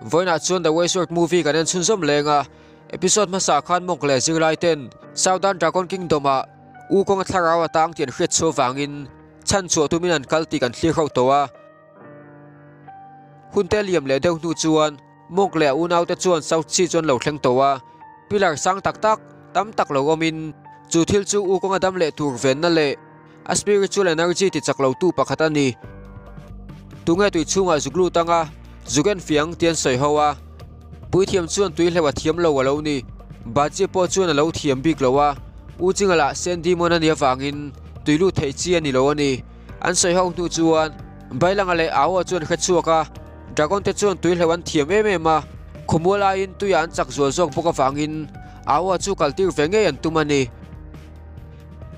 Vawiinah chuan The Waysword movie kan en chhunzawm leng a, episode hmasa khan monk leh zirlai ten Southern Dragon Kingdom ah U kawnga thlarau a tang tih an hriat chhuah vangin chhan chhuah tumin an kal tih kan thlir ho tawh a. Hun te liam leh deuh hnu chuan monk leh a unaute chuan South Sea chu an lo thleng tawh a, pillar sang tak tak tam tak lo awmin chu thil chu U kawnga dam leh tur venna leh A spiritual energy ti chak lo tu pakhat a ni. Tunge tui chhungah zuk lut anga zuk en fiang ti an sawi ho a. Puithiam chuan tui hleuh a thiam lo a lo ni. Baji pawh chuan a lo thiam bik lo a. U Chinga lah Sen Demon a nih avangin tui lut theih chi a ni lo a ni. An sawi ho hnu chuan Bailanga leh Aoa chuan hre chhuak a. Dragon te chuan tui hleuh an thiam em em a. Khawmual aiin tuiah an chak zual zawk bawk avangin Aoa chu kaltir ve ngei an tum a ni.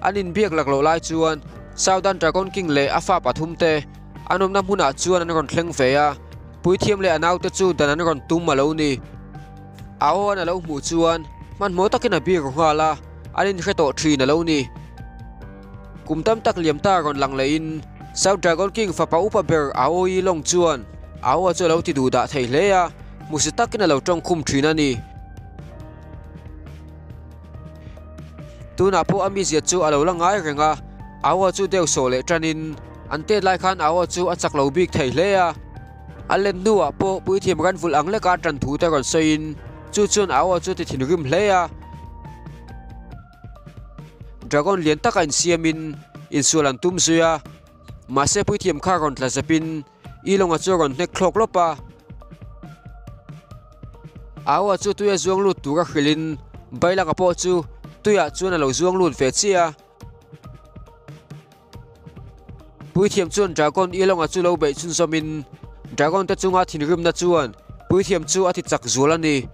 An inbiak lak loh lai chuan Southern Dragon King leh a fa pathum te an awmna hmunah chuan an rawn thleng ve a, puithiam leh a naute chu dan an rawn tum a lo ni. Aoan a lo hmuh chuan hmanhmawh takin a bik ru nghal a, an inhre tawh thin a lo ni. Kum tam tak liam ta rawn lang lehin South Dragon King fapa upa ber Aoi Long chuan Aoa chu a lo ti duh dah thei hle a, hmusit takin a lo tawngkhum thin a ni. Tunah pawh a mizia chu a lo la ngai reng a, Aua chu deuh sawh leh tanin an tet lai khan Aua chu a chak lo bik thei hle a. A let hnuah pawh puithiam ran vulh ang leka tan thu te rawn sawiin chu chuan Aua chu ti thinrim hle a. Dragon lian taka insiamin insual an tum zui a, mahse puithiam kha rawn tla zepin I lawnga chu a rawn hnek thlawk lawp a. Aua chu tuia zuang lut tura hrilhin Bailanga pawh chu tuiah chuan a lo zuang lut ve chiah a. Puithiam chuan Dragon I lawnga chu lo beih chhunzawmin Dragon te chunga thinrimna chuan Puithiam chu a ti chak zual a ni.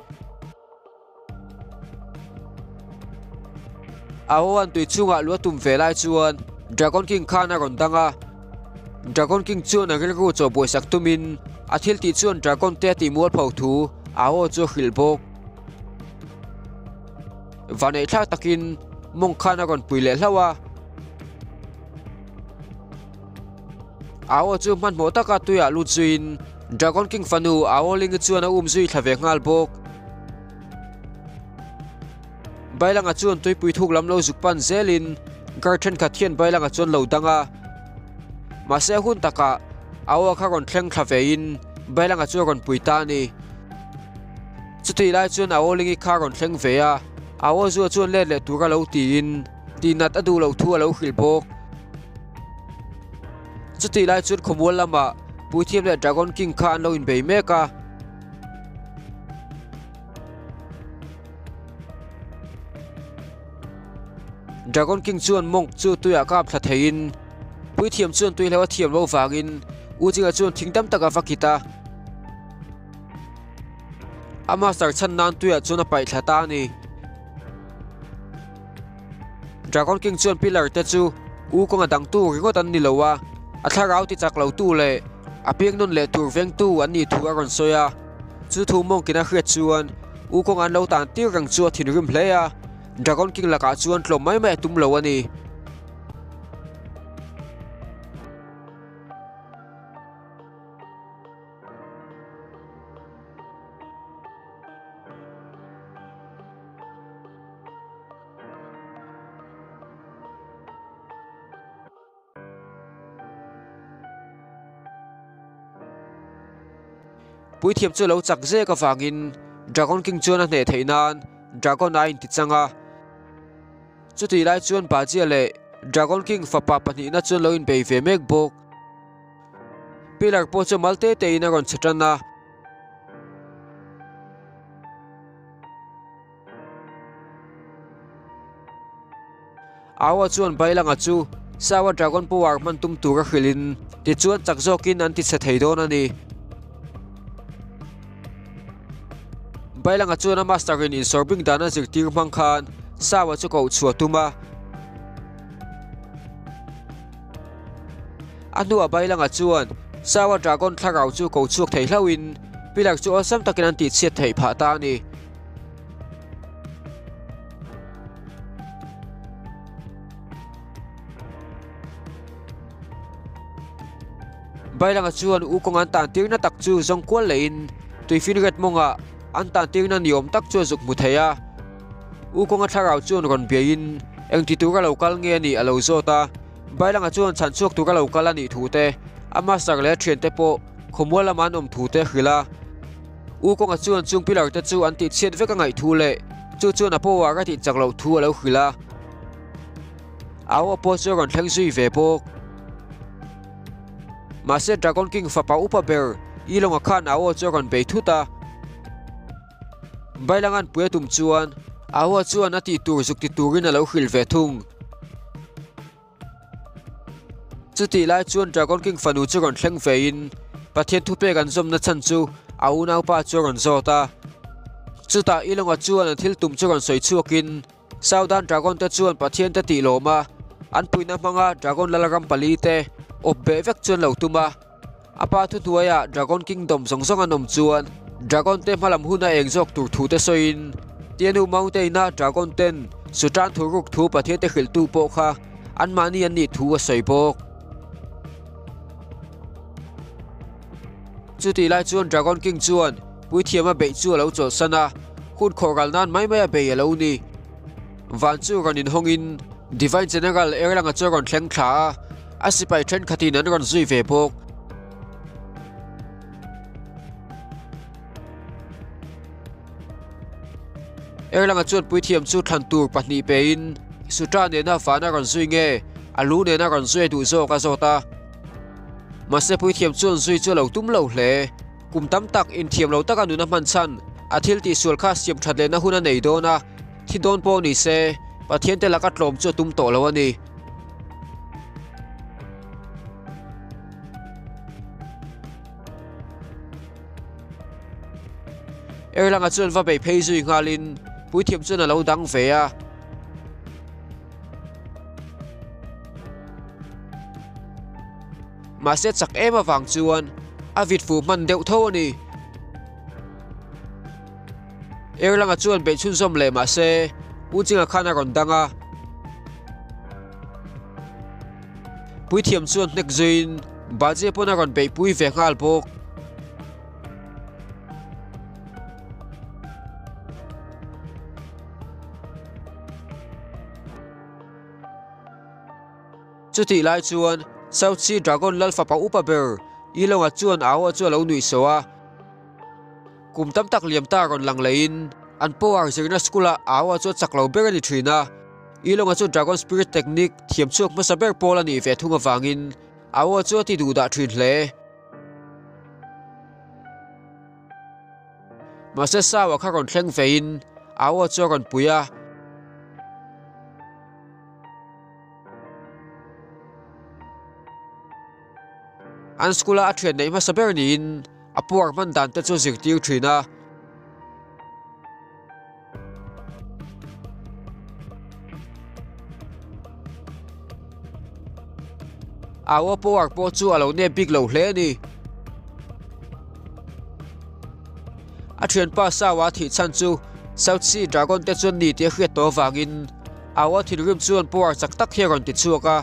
Aoan tui chungah lu a tum ve lai chuan Dragon King khan a rawn dang a. Dragon King chuan a rilru chaw buaisak tumin a thil tih chuan Dragon te a tih mualpho thu Ao chu a hrilh bawk. Vaneih thlak takin Monk khan a rawn pui leh hlauh a. Ao chu hmanhmawh taka tuiah lut zuiin Dragon King fanu Aoling-i chuan a um zui thla ve nghal bawk. Bailanga chuan tuipui thuk lam lo zuk pan zelin guard thenkhat hian Bailanga chuan lo dang a. Mahse a hun takah Aoa kha rawn thleng thla vein Bailanga chu a rawn pui ta a ni. Chutih lai chuan Aoling-i kha rawn thleng ve a, Aoa zua chuan let leh tura lo tiin tihnat a duh loh thu a lo hrilh bawk. Chutih lai chuan khawmual lamah Puithiam leh Dragon King kha an lo inbei mek a. Dragon King chuan Monk chu tuiah kap thla theiin Puithiam chuan tui hlo a thiam loh vangin U Jinga chuan thing tam tak a va kit a. A master chhan nan tuiah chuan a paih thla ta a ni. Dragon King chuan pillar te chu U kawnga dangtu ringawt an ni lo a, a thlarau ti chak lotu leh a piang nawn leh tur vengtu an nih thu a rawn sawi a. Chu thu mawngkina hriat chuan U kawnga an lo tan tir reng chu a thinrim hle a, Dragon King lakah chuan tlawm mai mai a tum lo a ni. Puithiam chu lo chak zek avangin Dragon King chuan a hneh theih nan Dragon a inti chang a. Chutih lai chuan Bajia leh Dragon King fapa pahnihna chuan lo inbei ve mek bawk. Pillar pawh chu mal te te in a rawn chhe tan a. Aua chuan Bailanga chu Sawa Dragon Power hman tum tur a hrilhin tichuan chak zawkin an ti chhe thei dawn a ni. Bailanga chuan a master in insawrbing dan a zirtir hmang khan Sawa chu koh chhuah tum a. A hnuah Bailanga chuan Sawa Dragon thlarau chu ko chhuak thei hlauhin pillar chu awlsam takin an tihchhiat theih phah ta a ni. Bailanga chuan U Kawngan tan tirna tak chu zawng kual lehin Tuifinriat mawngah an tan tirna ni awm tak chu a zuk hmu thei a. U kawnga thlarau chuan rawn biain engti tura lo kal nge a nih a lo zawt a. Bailanga chuan chhan chhuak tura lo kal a nih thu te, a master leh a thiante pawh khawmual lama an awm thu te a hrilh a. U kawnga chuan chung pillar te chu an tihchhiat vek a ngaih thu leh chu chuan a power a tih chak loh thu a lo hrilh a. Au a pawh chu a rawn thleng zui ve bawk. Mahse Dragon King fapa upa ber Yilong-a khan Ao chu a rawn bei thut a. Bailangan pui a tum chuan Ao chuan a tih tur zuk ti turin a lo hrilh ve thung. Chutih lai chuan Dragon King fanu chu rawn thleng vein Pathian thupek an zawmna chhan chu a unaupa chu a rawn zawt a. Chutah Yilong-a chuan a thil tum chu rawn sawi chhuakin Southern Dragon te chuan Pathian te tih lawm a, an puihna hmanga Dragon Lalram pali te awp beh vek chuan lo tum a. A pa thuhnuaiah Dragon Kingdom zawng zawng an awm chuan Dragon te hmalam hun a eng zawk tur thu te sawiin Tianu Mountain-a Dragon ten Sutan thu ruk thu Pathian te hrilhtu pawh kha anmahni an nih thu a sawi bawk. Chutih lai chuan Dragon King chuan Puithiam a beih chu a lo chawlhsan a, hun khawhral nan mai mai a bei a lo ni. Van chu rawn inhawngin Divine General Erlanga chu a rawn thleng thla a, a sipai thenkhatin an rawn zui ve bawk. Erlanga chuan Puithiam chu thlan tur pahnih pein Sutra nena van a rawn zui nge, a lu nena rawn zui a duh zawk a zawt a. Mahse Puithiam chuan zui chu a lo tum lo hle. Kum tam tak inthiam lo taka nuna hman chhan, a thil tihsual kha siam that lehna hun a nei dawn a, thi dawn pawh ni se, Pathian te laka tlawm chu a tum tawh lo a ni. Erlanga chuan va bei phei zui nghalin Puithiam chuan a lo dang ve a. Mahse chak em avang chuan a vit fuh hman deuh tho a ni. Erlanga chuan beih chhunzawm leh mahse U Chinga khan a rawn dang a. Puithiam chuan hnek zuiin Bajia pawn a rawn beihpui ve nghal bawk. Chutih lai chuan South Sea Dragon lal fapa upa ber Yilong-a chuan Ao-a chu a lo nuih so a. Kum tam tak liam ta rawn lang leiin an power zirna school-ah Ao-a chu a chak lo ber a ni thin a. Yilong-a chu Dragon Spirit Technique thiam chhuak hmasa ber pawl a nih ve thung avangin Ao-a chu a ti duh dah thin hle. Mahse Sao-a kha rawn thleng vein Ao-a chu a rawn pui a. An school-a a thian neih hmasa ber niin a puar hman dan te chu a zirtir thin a. Aua power pawh chu a lo nep bik lo hle a ni. A thianpa Saua thih chhan chu South Sea Dragon te chuan ni tih a hriat tawh avangin Aua thinrim chuan power chak tak hi a rawn ti chhuak a,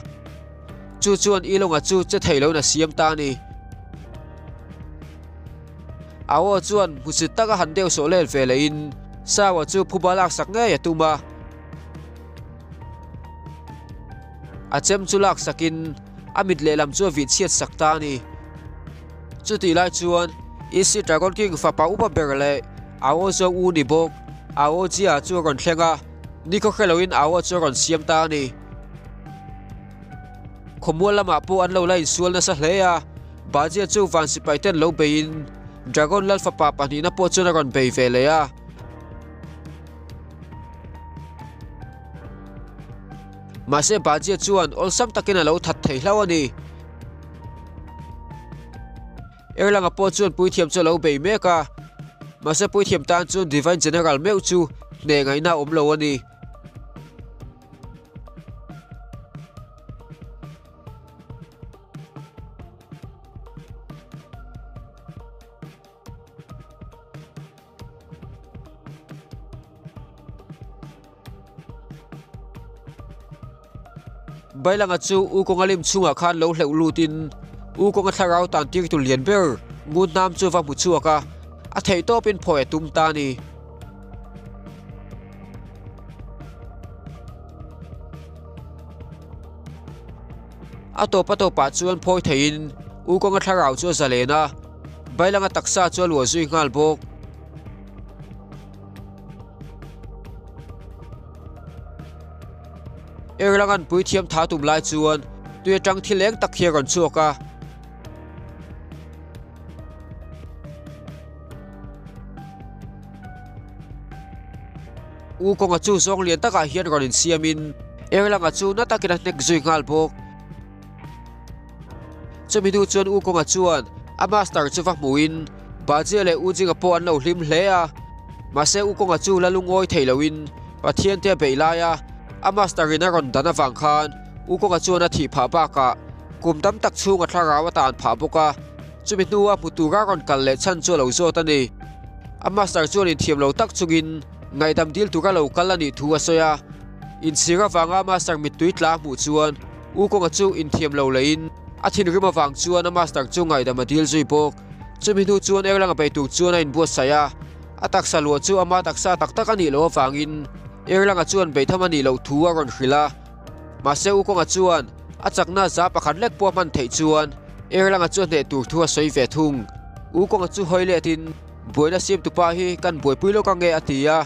chu chuan Ilonga chu che thei loin a siam ta a ni. Aua chuan hmusit taka han deuh sawh let ve lehin Saua chu phuba laksak ngei a tum a. A chem chu laksakin a mit lehlam chu a vih chhiat sak ta a ni. Chutih lai chuan Easy Dragon King fapa upa ber leh Ao Zo u ni bawk Ao Jia chu a rawn thleng a, nikhaw hre loin Ao chu a rawn siam ta a ni. Khawmual lamah pawh an lo la insual nasa hle a, Bajia chu van sipai ten lo beiin Dragon lal fapa pahnihna pawh chuan a rawn bei ve leh a. Mahse Bajia chuan awlsam takin a lo that thei hlauh a ni. Erlanga pawh chuan puithiam chu a lo bei mek a, mahse puithiam tan chuan Divine General meuh chu hneh ngaihna a awm lo a ni. Bailanga chu U Kawnga lim chhungah khan lo hleuh lutin U Kawnga thlarau tan tirtu lian ber Ngun Hnam chu va hmu chhuak a. A theihtawpin phawi a tum ta a ni. A tawp a tawpah chuan phawi theiin U Kawnga thlarau chu a zalen a, Bailanga taksa chu a luah zui nghal bawk. Erlangan puithiam tha tum lai chuan tui atang thil eng tak hi a rawn chhuak a. U kawnga chu zawng lian takah hian rawn insiamin Erlanga chu na takin a hnek zui nghal bawk. Chumi hnu chuan U kawnga chuan a master chu va hmuhin Bajia leh U Jinga pawh an lo hlim hle a. Mahse U kawnga chu la lungawi thei loin Pathian te a beih laia a master in a rawn dan avang khan U kawnga chuan a thih phah bakah kum tam tak chhung a thlarau a tan phah bawk a. Chumi hnua hmu tura rawn kal leh chhan chu a lo zawt a ni. A master chuan inthiam lo tak chungin ngaihdam dil tura lo kal a nih thu a sawi a. Inchhir avanga master mittui tla a hmuh chuan U Kawnga chu inthiam lo leiin a thinrim avang chuan a master chu ngaihdam a dil zui bawk. Chumi hnu chuan Erlanga bei tur chuan a inbuatsaih a, a taksa luah chu ama taksa tak tak a nih loh avangin Erlanga chuan beitham a nih loh thu a rawn hrilh a. Mahse U Kawnga chuan a chakna za pakhat lek pawh a hman theih chuan Erlanga chu a hneh tur thu a sawi ve thung. U Kawnga chu hawi letin buaina siamtupa hi kan buaipui lawk ange a ti a.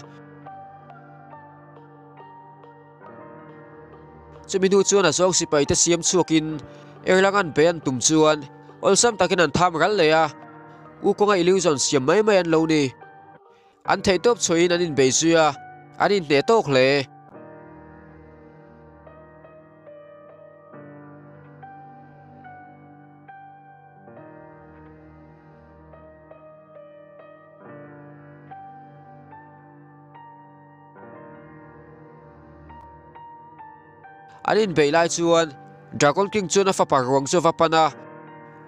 Chumi hnu chuan a zawng sipai te siam chhuakin Erlanga'n bei an tum chuan awlsam takin an tham ral leh a. U Kawnga illusion siam mai mai an lo ni. An theihtawp chhuahin an inbei zui a, an inhneh tawk hle. An inbeih lai chuan Dragon King chuan a fapa ruang chu a va pan a,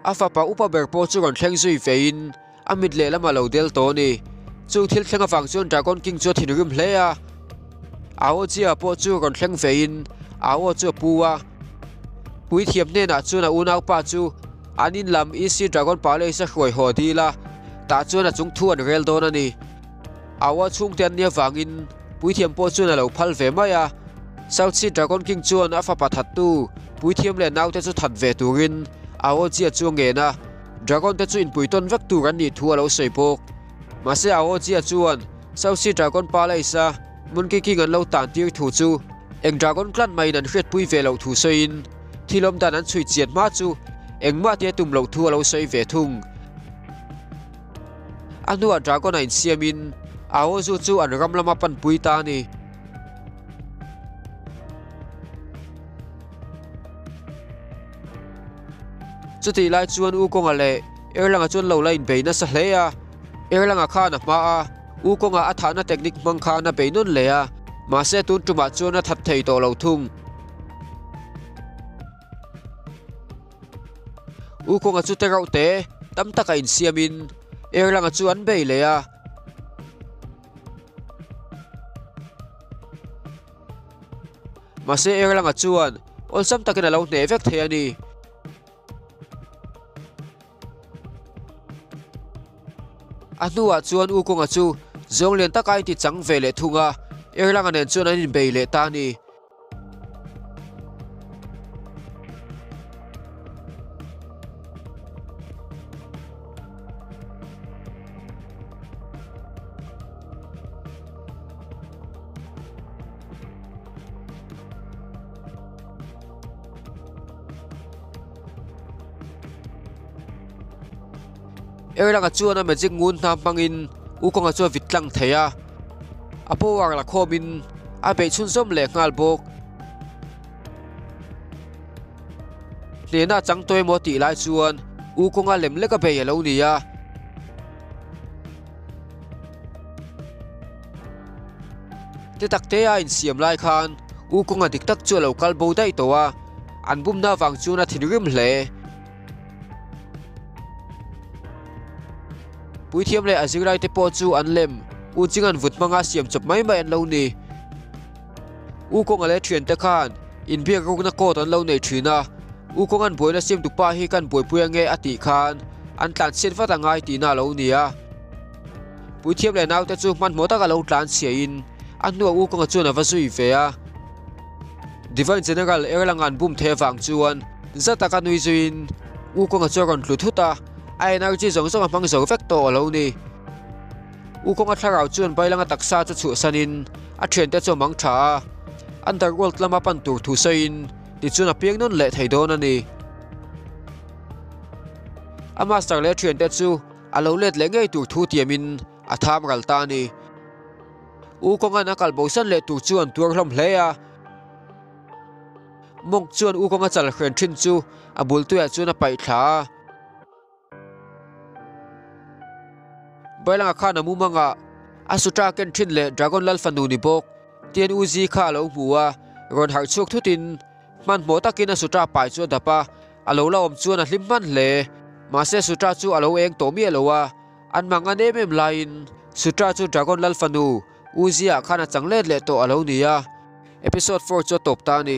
a fapa upa ber pawh chu rawn thleng zui veiin a mit lehlam a lo del tawh a ni. Chung thil thleng avang chuan Dragon King chu a thinrim hle a, Aojia pawh chu rawn thleng veiin Ao chu a pu a. Puithiam hnenah chuan a unaupa chu an in lam EC Dragon Palace a hruai haw dil a, tah chuan a chung thu an rel dawn a ni. Aua chhungte an nia vangin Puithiam pawh chuan a lo phal ve mai a. South Sea Dragon King chuan a fapa thattu Puithiam leh naute chu that ve turin Aojia chu a ngen a, Dragon te chu inpui tawn vek tur an nih thu a lo sawi bawk. Mahse Aojia chuan South Sea Dragon Palace a Monkey King an lo tan tir thu chu eng Dragon clan mahin an hriatpui ve loh thu sawiin thil awm dan an chhui chian hma chu engmah tia tum loh thu a lo sawi ve thung. A hnuah Dragon a insiamin Aozu chu an ram lama panpui ta a ni. Chutih lai chuan U Kawnga leh Erlanga chuan lo la inbei nasa hle a, Erlanga khan a hma a, U Kawnga a thahna technique hmang khan a bei nawn leh a, mahse tun tumah chuan a that thei tawh lo thung. U Kawnga chu te rauh te tam taka insiamin Erlanga chu an bei leh a. Mahse Erlanga chuan awlsam takin a lo hneh vek thei a ni. A hnuah chuan U Kawnga chu zawng lian taka a inti chang ve leh thung a, Erlanga nen chuan an inbei leh ta a ni. Erlanga chuan a magic ngun hna hmangin U Kawnga chu a vit tlang thei a, a power la khawmin a beih chhunzawm leh nghal bawk. Hnehna a chang tawh emaw tih lai chuan U Kawnga lem lek a bei a lo ni a. Ti takte a insiam lai khan U Kawnga dik tak chu a lo kal bo daih tawh a, an bumna avang chuan a thinrim hle. Puithiam leh a zirlaite pawh chu an lem U Chingan vut hmanga siam chawp mai mai an lo ni. U Kawnga leh thiante khan inbiak rukna court an lo nei thin a, U Kawnga'n buaina siamtu pa hi kan buaipui ange a tih khan an tlanchhiat vat a ngai tihna a lo ni a. Puithiam leh naute chu hmanhmawh taka lo tlan chhiahin a hnuah U Kawnga chuan a va zui ve a. Divine General Erlanga'n bum thei avang chuan za taka nui zuiin U Kawnga chu a rawn tlu thut a, a energy zawng zawng a hmang zo vek tawh a lo ni. U Kawnga thlarau chuan Bailanga taksa chu chhuahsanin a thiante chu a mang tha a, Underworld lama pan tur thu sawiin tichuan a piang nawn leh thei dawn a ni. A master leh a thiante chu A lo let leh ngei tur thu tiamin a tham ral ta a ni. U Kawnga'n a kal bosan leh tur chu an tuar hlawm hle a. Monk chuan U Kawnga chal hren thin chu a bul tuiah chuan a paih thla a. Bailanga khan a mumangah a sutra ken thin leh Dragon Lal fanu ni bawk Tian U Zi kha a lo hmu a, rawn harh chhuak thutin Hmanhmawh takin a sutra pai chu a dap a, a lo la awm chuan a hlim hman hle. Mahse sutra chu a lo eng tawh miah lo a, an mang an em em laiin sutra chu Dragon Lal fanu Uzi-ah khan a chang let leh tawh a lo ni a. Episode 4 chu a tawp ta a ni.